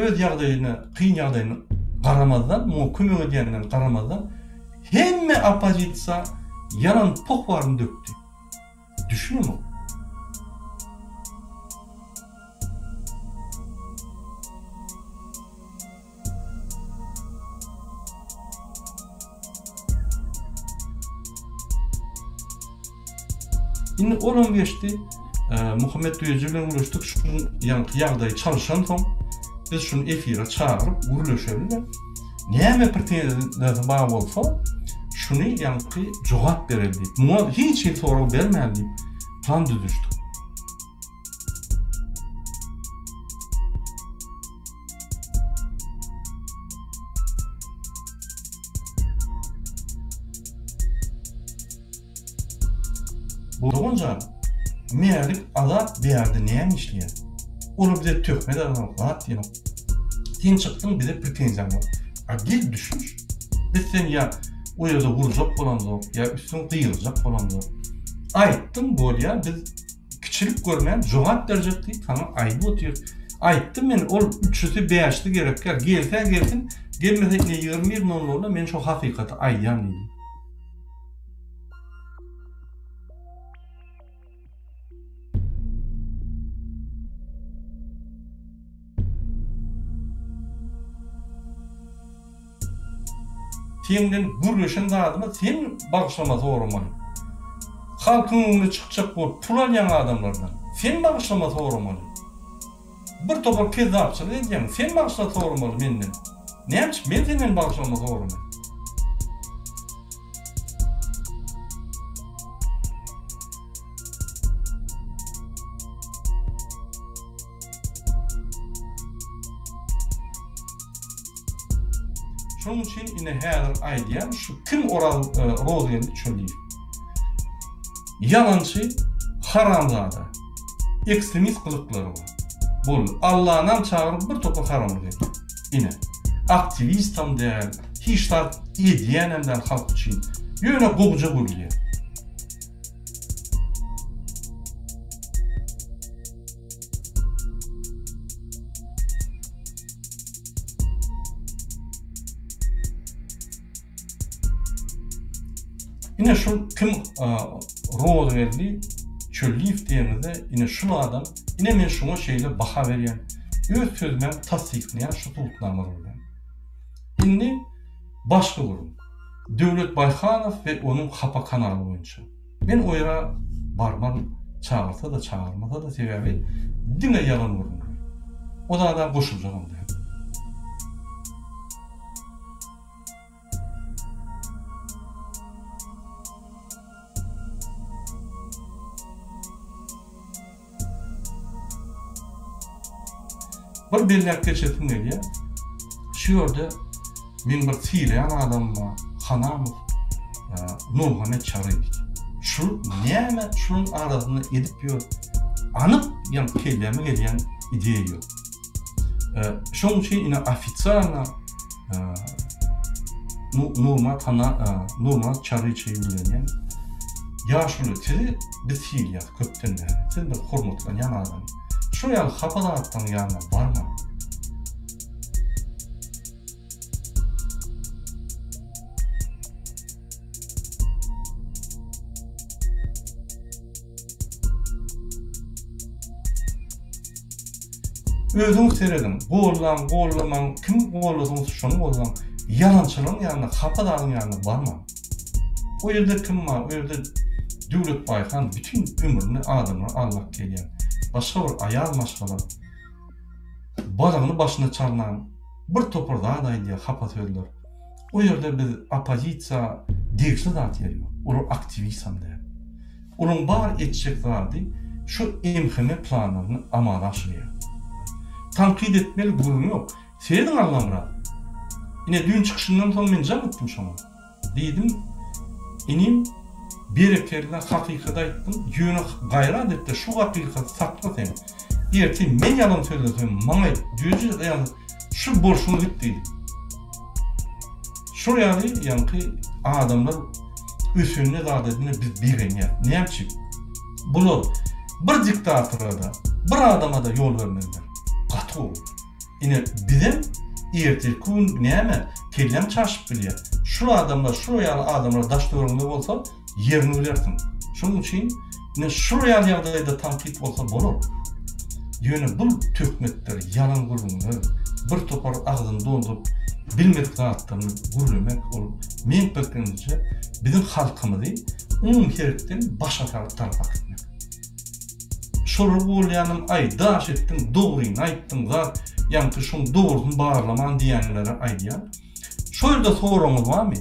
öz ýagdaýyna, kyn ýagdaýyna garamazdan, muňa kömek edýänden garamazdan, hemme oppozisiýa ýalan poh baryny dökdi. Düşünemok. Indi olam geçdi. Muhammet Düýeji bilen gürleşdik. Şu ýaňky ýagdaý çalşansoň biz şuny efire çagyryp gürleşeli-de, näme pretenziýasy bar bolsa, şuny ýaňky jogap bereli diýip, muňa hiç hili sorag bermäli diýip plan düzüşdik. Doganjan, Mälik Azat bärde näme işleýär? Olar bize töhmet atanok, zat diýenok. Sen çykdyň bize pretenziýaň bar. A gel düşüniş. Biz seni ýa o ýerde urjak bolamzok, ýa üstüňe gygyryjak bolamzok. Aýtdyň bolýa biz kiçilik görmän jogap berjek diýip saňa aýdyp otyr. Aýtdym men ol üçüsi bäşisi gerekgär gelse gelsin gelmese ine 21 nol nolda men şo hakykaty aýdýan diýdim. Seň bilen gürleşen zadyma sen bagyşlama soramaly. Halkyň öňüne çykjak bolup pul alýaň adamlardan. Sen bagyşlama soramaly. Bir topar kezzapçylyk edýäň. Sen bagyşla soramaly menden. Näme üçin men senden bagyşlama soramaly? Şonuň üçin ine häzir aýdýan şu kim Oraz Rozgeldi Çöliýew. Ýalançy, haramzada. Ekstremist gylyklary bar. Boldy. Allanam çagyryp bir topar haramlyk edýär. Ine. Aktiwistam däl, hiç zat edýänem däl halk üçin. Ýöne gowuja gürleýär. Ine şul kim Rozgeldi Çölliýew diýenizde ine şul adam, ine men şuňa şeýle baha berýän, öz sözümem tassyklaýan şu subutnamalar bilen. Indi başga gürrüň. Döwlet Baýhanow we onuň hapa kanaly boýunça. Men o ýere barman çagyrsa-da çagyrmasa-da sebäbi diňe ýalan gürrüňler. O zada goşuljagam däl. Bir belläp geçesim gelýär. Şu ýerde meň bir sylaýan adamym bar, Hanamow Nurmuhammet Çaryýewiç. Şul näme şunuň arasynda edip ýör? Anyk ýa kelläme gelýän ideýa ýok. Şonuň üçin ine ofitsialno Nurmat hana Nurmat Çaryýewiçe ýüzlenýän. Ýaşuly sizi biz sylaýas köpden bäri. Siz bir hormatlanýan adam. Şol ýaly hapa zatlaryň ýanyna barmaň. Özüňiz serediň, gollaň, gollamaň, kimi gollasaňyz şony gollaň, ýalançylaryň ýanyna, hapa zadyň ýanyna barmaň. O ýerde kim bar, o ýerde Döwlet Baýhan bütin ömrüni adamlary aldap gelýär. Başga bir aýal maşgala balygyny başyna çalnan bir topar zat aýdýar, hapa sözler. O ýerde biz oppozisiýa degişli zat ýeri ýok. Olar aktiwistam däl. Olaryň bar etjek zady şu MHM planlaryny amala aşyrýar. Tankyt etmeli gürrüň ýok. Serediň Allamyrat. Ine düýn çykyşyndan soň men jaň etdim şoňa. Diýdim, inim, berekella hakykaty aýtdyň, ýöne gaýrat etde şu hakykaty sakla sen. Ertir men ýalan sözlesem maňa aýt, düýeji ýaly şu bolşuňa git diýdim. Şol ýaly ýaňky adamlar ösende zat edende biz begenýäs. Näme üçin? Bular bir diktatora-da, bir adama-da ýol bermezler. Gaty gowy. Ine bizem ertirki gün näme kelläň çaşyp bilýär. Şul adamlar şular ýaly adamlar daş töweregiňde bolsa ýerini bilersiň. Şonuň üçin ine şular ýaly ýagdaýda tankyt bolsa bolar. Ýöne bul töhmetler, ýalan gürrüňler, bir topar agzyny dolduryp bilmedik zatlaryny gürlemek ol meň pikirimçe biziň halkymyzy umumy hereketden başga tarapa äkitmek. Şolar bolýanam aý daş etdiň dogryny aýtdyň zat ýaňky şoň dogrusyny barlaman diýenlere aýdýan. Şo ýerde soragyňyz barmy?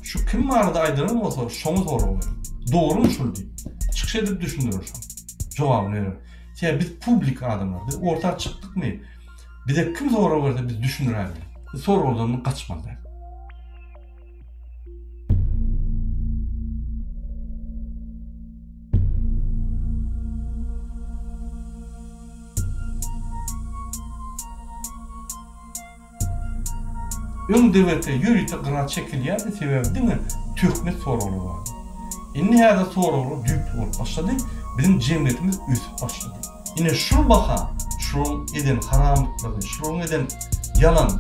Şu kim barada aýdylan bolsa şoňa sorag beriň. Dogrymy şul diýip. Çykyş edip düşündirer şoň. Jogabyny berer. Sebäbi biz publik adamlar. Biz orta çykdykmy bize kim sorag berse biz düşündiräýmeli. Biz soraglardan gaçmaly däl. Öň DWT ýörite gyra çekilýärdi, sebäbi diňe töhmet soraglary bardy. Indi häzir soraglar düýpli bolup başlady, biziň jemgyýetimiz ösüp başlady. Ine şul baha şularyň eden haramlyklary, şularyň eden ýalan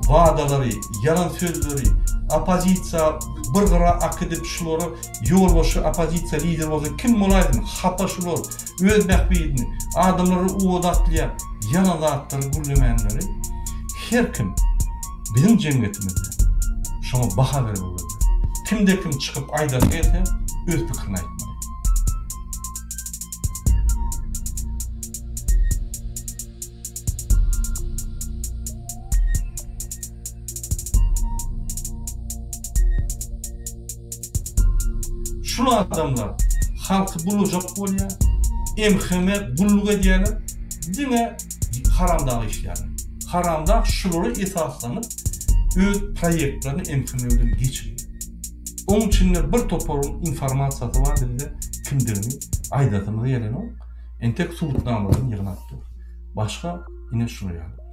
wadalary, ýalan sözleri, oppozisiýa bir gyra akidip şulary ýolbaşçy oppozisiýa lider bolsa kim bolaýsyn hapa şular öz bähbidini adamlary oda atlýar ýalan zatlary gürlemänleri her kim biziň jemgyýetimizde şoňa baha berip öwrenmeli. Kimde kim çykyp aýdasy gelse öz pikirini aýtmaly. Şul adamlar halky bulajak bolýar, MHM gulluk edýärler, diňe haramdag işleýärler. Haramdag şulara esaslanyp öz proýektlerini MHM bilen geçirýär. Oň içinde bir toparyň informasiýasy bar bizde kimdigini aýdasymyz gelenok. Entek subutnamalaryny ýygnap dur. Başga ine şular ýaly.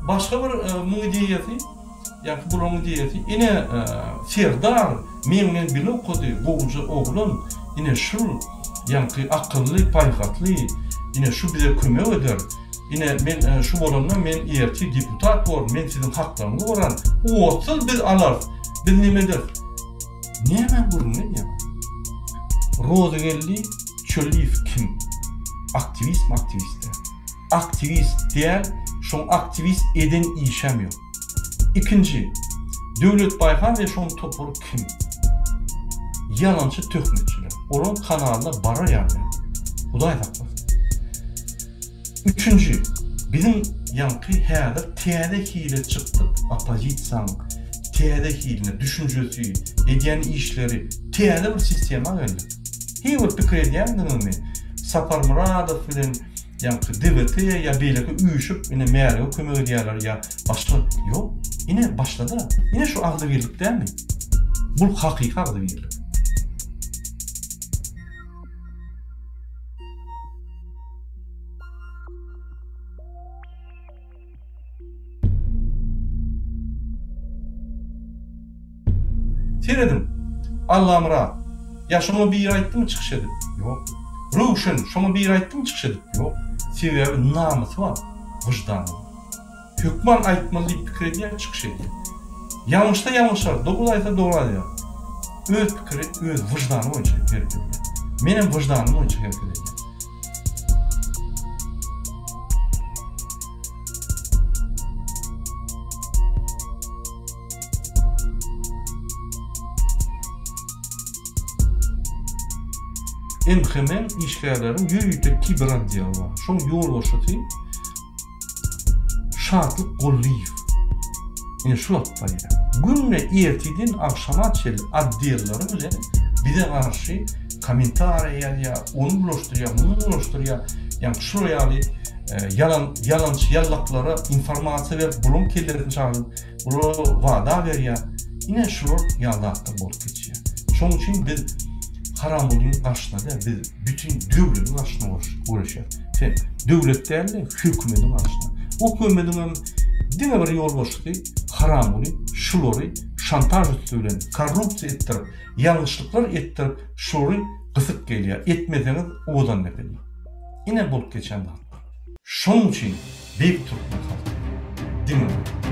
Başga bir muň ideýasy, ýa-ki bularyň ideýasy, ine, Serdar meň bilen bile okady, gowuja oglan, ine şul, ýaňky akylly, paýhasly, ine şu bize kömek eder, ine men şu bolanda men ertir deputat borun, men siziň haklaryňyzy goraryn, otsuz biz alarys, biz neme ederis. Nämäň gürrüňini edýäň? Rozygeldi Çöliýew kim? Aktiwistmi, aktiwist däl? Aktiwist däl, şoň aktiwist eden işem ýok. Ikinji, Döwlet Baýhan we şoň topary kim? Ýalançy töhmetçiler. Olaň kanalyna barar ýaly däl. Hudaý saklasyn. Üçünji, biziň ýaňky häzir täze hile çykdyk oppozisiýaň täze hiline, düşünjesi, edýän işleri täze bir sistema geldik. Heý bir pikir edýändiňizmi? Saparmyradow bilen Ýaňky DWT ýa beýleki üýşüp ine Märige kömek edýärler ýa başga ýok. Ine başlada. Ine şu agzybirlik dälmi? Bul hakyky agzybirlik. Serediň, Allamyrat, ýa şoňa biri aýtdymy çykyş edip? Ýok. Röwşen, şoňa biri aýtdymy çykyş edip? Ýok. Sebäbi namysy bar, wyždany bar. Hökman aýtmaly diýip pikir edýär, çykyş edýär. Ýalňyşsa ýalňyşar, dogry aýtsa dogry aýdar. Öz pikiri, öz wyždany boýunça hereket edýär. Menem wyždanym boýunça hereket edýän. MHM işgärleriň ýörite kiberotdeli bar. Şoň ýolbaşçysy Şatlyk Gollyýew. Ine şul alyp barýar. Günde ertirden agşama çenli otdelleri bilen bize garşy kommentariýa ýazýar, ony bulaşdyrýar, muny bulaşdyrýar. Ýagny şular ýaly ýalan ýalançy ýallaklara informasiýa berip, bularyň kellesini çagyryp, Bulara wada berýär. Ine şular ýaly zatlar bolup geçýär. Şonuň üçin biz Haramgulyň garşysyna däl, biz bütin döwletiň garşysyna göreşýäris. Sen döwlet däl-de, hökümetiň garşysyna. O hökümetiň hem Diňe bir ýolbaşçysy Haramguly şulary şantaž üsti bilen korrupsiýa etdirip, ýalňyşlyklar etdirip şulary gysyp gelýär. Etmeseňiz owadan depe diýip. Ine bolup geçen zatlar. Şonuň üçin beýik türkmen halky diňe bir.